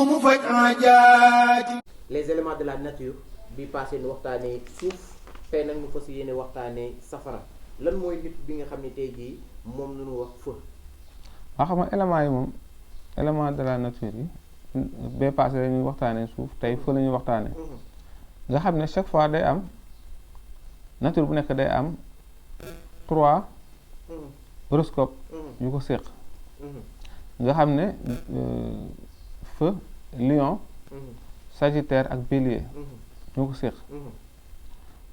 mu faj aajaati. les éléments de la nature bi passé nu waxtaanee suuf tey nag ñu fas yéene waxtaanee safara lan mooy nit bi nga xam ne tey jii moom la ñu wax feu. waaw xam nga éléments yi moom élément de la nature yi bee passé la ñuy waxtaanee suuf tey feu la ñuy waxtaanee nga xam ne chaque fois day am nature bu nekk day am 3 horoscope yu ko séq nga xam ne feu lion sagittaire ak bélier ñoo ko séq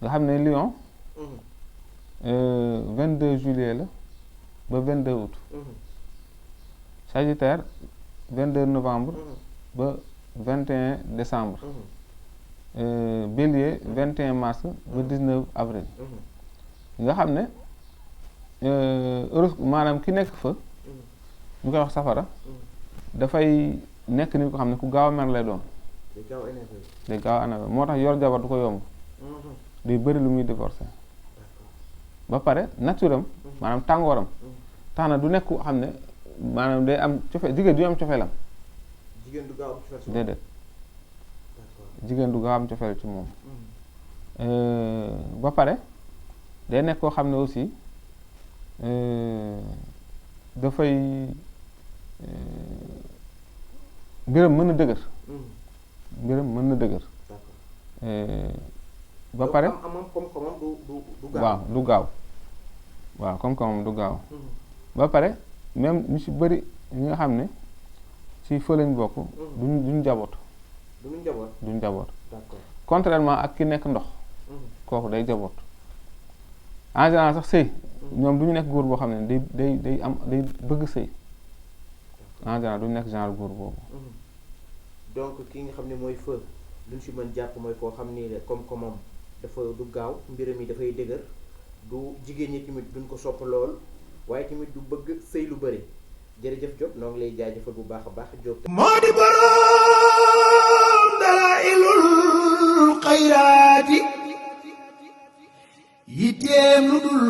nga xam ne lion 22 juillet la ba 22 août sagittaire 22 novembre ba 21 décembre bélier 21 mars ba 19 avril nga xam ne maanaam ki nekk fa ñu koy wax safara dafay nekk nit ko xam ne ku gaaw a mer lay doon day gaaw a énervé moo tax yor jabar du ko yomb day bëri lu muy divorcé ba pare nature am maanaam tàngooram tax na du nekk ku xam ne maanaam day am cofe jigéen du am cofeelam déedéet jigéen du gaaw am cofeel ci moom ba pare day nekk koo xam ne aussi dafay mbiram mën na dëgër mbiram mën na dëgër ba pare waaw du gaaw waaw comme du gaaw ba pare même ñu ci bëri ñi nga xam ne ci feu lañ bokk duñ jaboot duñ jaboot contrairement ak ki nekk ndox kooku day jaboot en général sax sëy ñoom du ñu nekk góor boo xam ne day bëgg sëy en général du ñu nekk genre góor boobu donc ki nga xam ne mooy feu luñ si mën jàpp mooy koo xam ni comme moom dafa du gaaw mbiram yi dafay dëgër du jigéen ñi tamit duñ ko sopp lool waaye tamit du bëgg sëy lu bëri jërëjëf Diop noo ngi lay jaajëfal bu baax a baax Diop. moo di boroom dalaa'ilul xayraati yitteem lu dul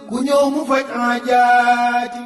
ku ñëw mu faj aajaati.